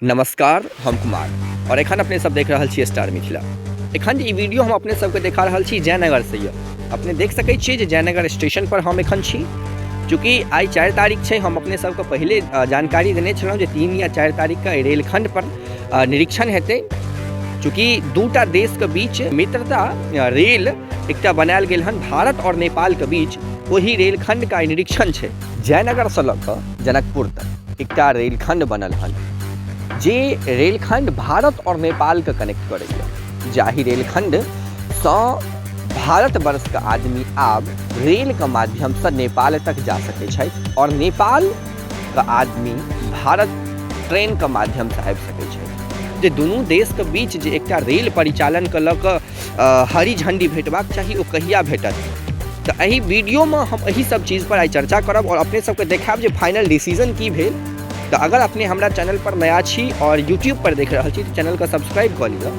नमस्कार, हम कुमार और एखन अपने सब देख रहल छी स्टार मिथिला। एखन जे ई वीडियो हम अपने सबके देखा रहल छी जयनगर से यऽ। अपने देख सकै छियै जे जयनगर स्टेशन पर हम एखन छी। चूँकि आइ 4 तारीख छै, हम अपने सबके पहिले जानकारी देने छलहुँ जे 3 या 4 तारीख के रेलखंड पर निरीक्षण हेतै। चूँकि दूटा देश के बीच मित्रता रेल एकटा बनायल गेल हन भारत और नेपाल के बीच, ओही रेलखंड का निरीक्षण छै। जयनगर से लऽ कऽ जनकपुर तक एकटा रेलखंड बनल हन, जे रेलखंड भारत और नेपाल के कनेक्ट करैया, जाहि रेलखंड सँ भारतवर्ष के आदमी आब रेल के माध्यम से नेपाल तक जा सकै छथि और नेपाल के आदमी भारत ट्रेन के माध्यम से आबि सकै छथि। जे दुनू देश के बीच जे एकटा रेल परिचालन के लऽ कऽ हरी झंडी भेटबाक चाही, ओ कहिया भेटत? तऽ एहि वीडियोमे हम एहि सब चीज पर आइ चर्चा करब और अपने सबके देखायब जे फाइनल डिसीजन की भेल। तऽ अगर अपने हमरा चैनल पर नया छी और यूट्यूब पर देख रहल छी तऽ चैनलके सब्सक्राइब कऽ लिअ,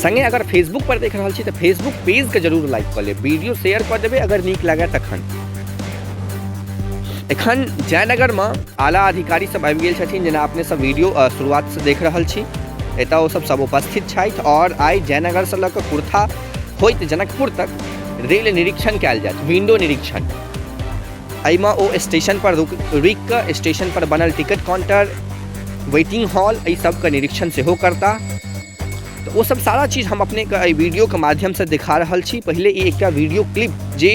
संगे अगर फेसबुक पर देख रहल छी तऽ फेसबुक पेजके जरूर लाइक कऽ लेब, वीडियो शेयर कऽ देबै अगर नीक लागै तखन। एखन जयनगरमे आला अधिकारी सब आबि गेल छथिन, जेना अपने सब वीडियो शुरुआतसँ देख रहल छी। एतऽ ओ सब सब उपस्थित छथि और आइ जयनगरसँ लऽ कऽ कुर्था होइत जनकपुर तक रेल निरीक्षण कयल जायत, विंडो निरीक्षण। एहिमे ओ स्टेशन पर रुकि कऽ स्टेशन पर बनल टिकट काउंटर, वेटिंग हॉल, एहि सबके निरीक्षण सेहो करता। तऽ ओ सब सारा चीज हम अपनेके एहि वीडियोके माध्यमसँ देखा रहल छी। पहिले ई एकटा वीडियो क्लिप जे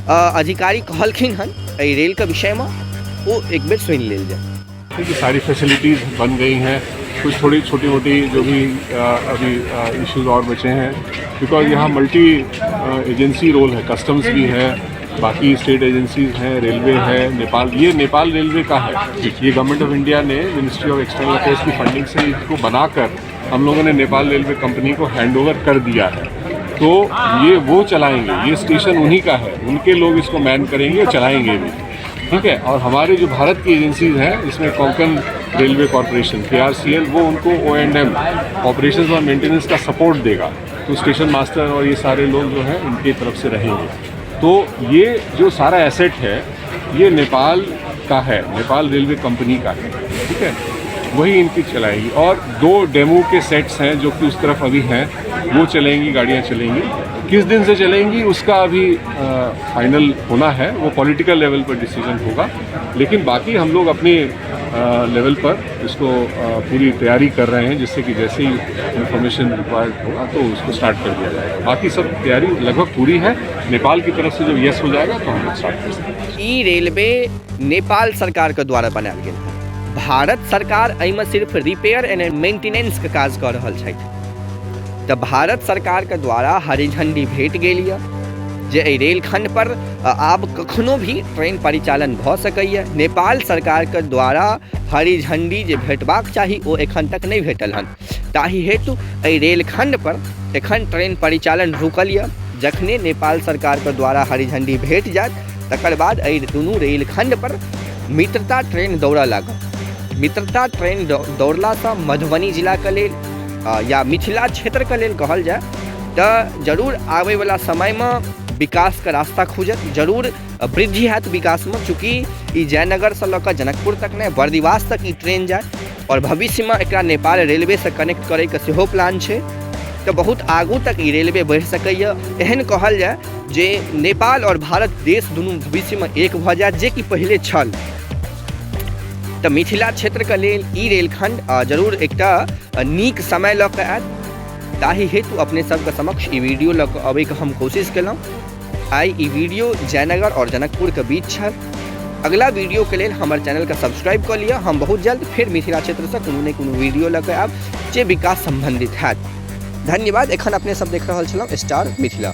अधिकारी कहलखिन हन एहि रेलके विषयमे, ओ एक बेर सुनि लेल जाय। कि सारी फैसिलिटीज़ बन गई हैं, कुछ थोड़ी छोटी मोटी जो भी अभी इश्यूज और बचे हैं, because यहाँ मल्टी एजेंसी रोल है, कस्टम्स भी है, बाकी स्टेट एजेंसीज हैं, रेलवे है, नेपाल, ये नेपाल रेलवे का है। ये गवर्नमेंट ऑफ इंडिया ने मिनिस्ट्री ऑफ एक्सटर्नल अफेयर्स की फंडिंग से इसको बनाकर हम लोगों ने नेपाल रेलवे कंपनी को हैंड ओवर कर दिया है। तो ये वो चलाएंगे, ये स्टेशन उन्हीं का है, उनके लोग इसको मैन करेंगे और चलाएंगे भी, ठीक है। और हमारे जो भारत की एजेंसीज हैं, इसमें कोंकण रेलवे कॉरपोरेशन KRCL, वो उनको O&M operations और मेंटेनेंस का सपोर्ट देगा। तो स्टेशन मास्टर और ये सारे लोग जो हैं इनकी तरफ से रहेंगे। तो ये जो सारा एसेट है ये नेपाल का है, नेपाल रेलवे कंपनी का है, ठीक है, वही इनकी चलाएगी। और 2 डेमो के सेट्स हैं जो कि उस तरफ अभी हैं, वो चलेंगी, गाड़ियाँ चलेंगी। किस दिन से चलेंगी उसका अभी फाइनल होना है, वो पॉलिटिकल लेवल पर डिसीजन होगा। लेकिन बाकी हम लोग अपने लेवल पर इसको पूरी तैयारी कर रहे हैं, जिससे कि जैसे ही इंफॉर्मेशन रिक्वायर्ड होगा तो उसको स्टार्ट कर दिया जाएगा। बाकी सब तैयारी लगभग पूरी है। नेपाल की तरफ से जब यस हो जाएगा तो हम लोग स्टार्ट कर सकते हैं। ई रेलवे नेपाल सरकार के द्वारा बनायल गेल है। भारत सरकार एहिमे सिर्फ रिपेयर एंड मेंटेनेंस के काज कऽ रहल छथि। तऽ भारत सरकार के द्वारा हरी झंडी भेट गेल यऽ जे एहि रेलखंड पर आब कखनो भी ट्रेन परिचालन भऽ सकैए। नेपाल सरकार के द्वारा हरी झंडी जे भेटबाक चाही ओ एखन तक नहि भेटल हन, ताहि हेतु एहि रेलखंड पर एखन ट्रेन परिचालन रुकल यऽ। जखने नेपाल सरकार के द्वारा हरी झंडी भेट जायत तकर बाद एहि दुनू रेलखंड पर मित्रता ट्रेन दौड़ऽ लागत। मित्रता ट्रेन दौड़लासँ मधुबनी जिलाके लेल या मिथिला क्षेत्रके लेल कहल जाय तऽ जरूर आबैवला समयमे विकासके रास्ता खुजत, जरूर वृद्धि हैत विकासमे। चूँकि ई जयनगरसँ लऽ कऽ जनकपुर तक नहि, बर्दिवास तक ई ट्रेन जायत और भविष्यमे एकरा नेपाल रेलवेसँ कनेक्ट करैके सेहो प्लान छै। तऽ बहुत आगू तक ई रेलवे बढ़ि सकैए। एहन कहल जाय जे नेपाल और भारत देश दुनू भविष्यमे एक भऽ जायत, जेकि पहिले छल। तऽ मिथिला क्षेत्रके लेल ई रेलखंड जरूर एकटा नीक समय लऽ कऽ आयत। ताहि हेतु अपने सबके समक्ष ई वीडियो लऽ कऽ अबैके हम कोशिश केलहुँ। आइ ई वीडियो जयनगर और जनकपुरके बीच छल। अगला वीडियो के लेल हमर चैनलके सब्सक्राइब कऽ लिअ। हम बहुत जल्द फेर मिथिला क्षेत्रसँ कोनो ने कोनो वीडियो लऽ कऽ आयब जे विकास सम्बन्धित हैत। धन्यवाद। एखन अपने सब देख रहल छलहुँ स्टार मिथिला।